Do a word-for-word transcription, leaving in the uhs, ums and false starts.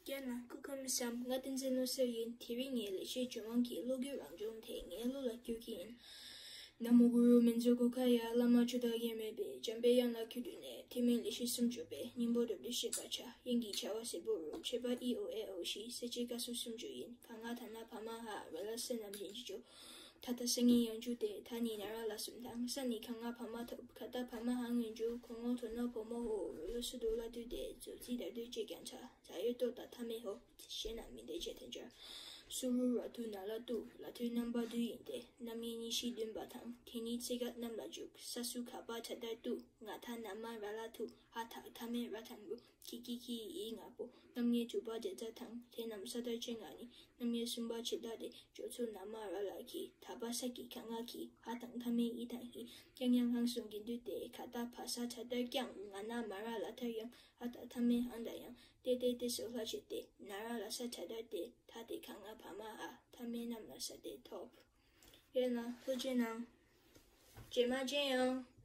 རྒན་ལགས་སྐུ་ཁམས་བཟང་། ང་བསྟན་འཛིན་བློ་གསལ་ཡིན། དེ་རིང་ངའི་ལེགས་བཤད་ལྗོན་དབང་གི་སློབ་བརྒྱུད་རང་སྦྱོང་དེ་ངའི་བློ་ལ་སྐྱོར་གྱི་ཡིན། ན་མོ་གུ་རུ་མཉྫུ་གྷོ་ཥ་ཡ། བླ་མ་མཆོག་དང་དབྱེར་མེད་པའི། འཇམ་པའི་དབྱངས་ལ་གུས་བཏུད་ནས། ཐེག་དམན་ལེགས་བཤད་སུམ་ཅུ་པའི། སྙིང་པོ་རབ་ཏུ་བཤད་པར་བྱ། དབྱངས་ཀྱི་བྱ་བ་གཟིགས་པོ་རུ། འཆད་པ་ཨི་ཨོ་ཨེ་ཨོ་བཞི། གསལ་བྱེད་བཀའ་སྲུང་སུམ་ཅུ་ཡིན། ག་ང་ད་ན་བ་མ་ཧ། ར་ལ་སེ་ན་མཉྫུ་གྷོ། ད་ད་སང་ཉིན་ཡང་འཇུག་སྟེ། ད་ནི་ན་ར་ལ་གསུམ་དང་། ས་ནི་ག་ང་བ་མ་ཐོབ། ག་ད་བ་མ་ཧ་སྔོན་འཇུག་གོ་ངོ་དོ་ན་བོ་མོ་ཧོ། རུ་ལ་སུ་དུ་ལ་དུ་སྟེ། མཛུབ་རྩེ་དར་དུ་བཅད་ཀྱང་བྱ། ཛ་ཡོད་ཏོ་ད་མཐའ་མེད་ཧོ། ཞེ་ན་མི་འདས་བྱེད་དེ་འབྱོར། སུ་རུ་ར་དུ་ན་ལ་ཏུ། ལ་དུ་རྣམ་པ་བསྡུས་ཡིན་ཏེ། རྣམ་དབྱེ་གཉིས་བཞི་བདུན་པ་དང་། དེ་ནི་ཚིག་ཁ་རྣམས་ལ་འཇུག་ས་སུ་ག་བ་ད་དར་ཏུ། ང་ད་ན་མ་ར་ལ་ཐུ། ཧ་ད་མཐའ་མེད་ར་དང་རུ། གི་གི་གི་ཡི་ང་པོ། རྣམ་དབྱེ་དྲུག་པ་བྱེད་ད་དང་། དེ་རྣམས་ས་ད་ཅི་ང་ནི། རྣམ་དབྱེ་གསུམ་པ་བྱེད་ད་དེ། འཇོག་ཚུལ་ན་མ་ར་ལ་གི། ད་བ་ས་གི་ག་ང་གི། ཧ་དང་མཐའ་མེད་ཨི་དང་ཧི། ཀྱང་ཡང་ཧང་སུན་གྱི་འདུས་ཏེ། ག་ད་བ་ས་ད་དར་ཀྱང་། ང་ན་མ་ར་ལ་ཐར་ཡང་། ཧ་ད་མཐའ་མེད་ཧང་ད་ཡང་། ཏེ་ཏེ་ཏེ་སོ་ལྷ་བྱེད་དེ། ན་ར་ལ་ས་ད་དར་ཏེ། ད་དེ་ག་ང་བ་མ་ཧ། མཐའ་མེད་རྣམས་ལ་ས་དེ་ཐོབ། ཡོད་ན་ལྷོ་རྗེ་ནང་། རྗེས་མ་རྗེ་ཡང་།